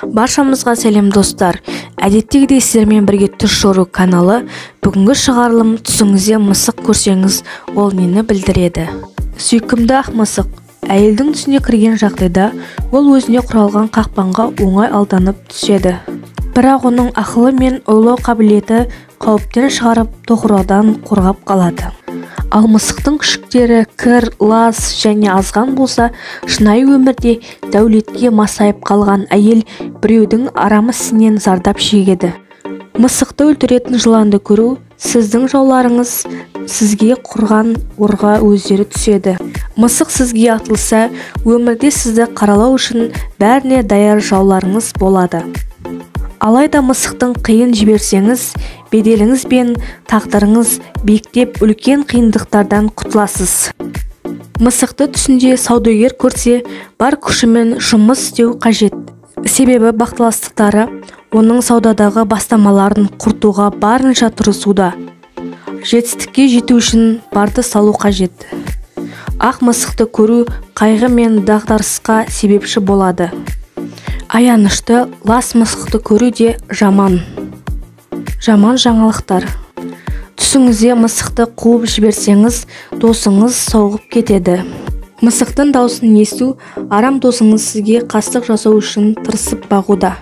Баршамызға сәлем, достар! Әдеттегідей сіздермен бірге Түс жору каналы. Бүгінгі шығарылым: түсіңізде мысық көрсеңіз, ол нені білдіреді? Сүйкімді ақ мысық әйелдің түсіне кірген жағдайда, ол өзіне құралған қақпанға оңай алданып түседі. Бірақ оның ақылы мен ойлау қабілеті қауіптен шығарып, тоқыраудан қорғап қалады. Ал мысықтың күшіктері кір, лас және азған болса, шынайы өмірде дәулетке масайып қалған әйел біреудің арам ісінен зардап шегеді. Мысықты өлтіретін жыланды көру: сіздің жауларыңыз сізге құрған орға өздері түседі. Мысық сізге атылса, өмірде сізді қаралау үшін бәріне даяр жауларыңыз болады. Алайда мысықтың қиын жіберсеңіз, беделіңіз бен тағдырыңыз биіктеп, үлкен қиындықтардан құтыласыз. Мысықты түсінде саудагер көрсе, бар күшімен жұмыс істеу қажет. Себебі бақталастықтары оның саудадағы бастамаларын құртуға барынша тырысуда. Жетістікке жету үшін барды салу қажет. Ақ мысықты көру қайғы мен дағдарысқа себепші болады. Аянышты лас мысықты көру де жаман. Жаман жаңалықтар. Түсіңізде мысықты қуып жіберсеңіз, досыңыз соғып кетеді. Мысықтың даусын есту: арам досыңыз сізге қастық жасау үшін тырысып бағуда.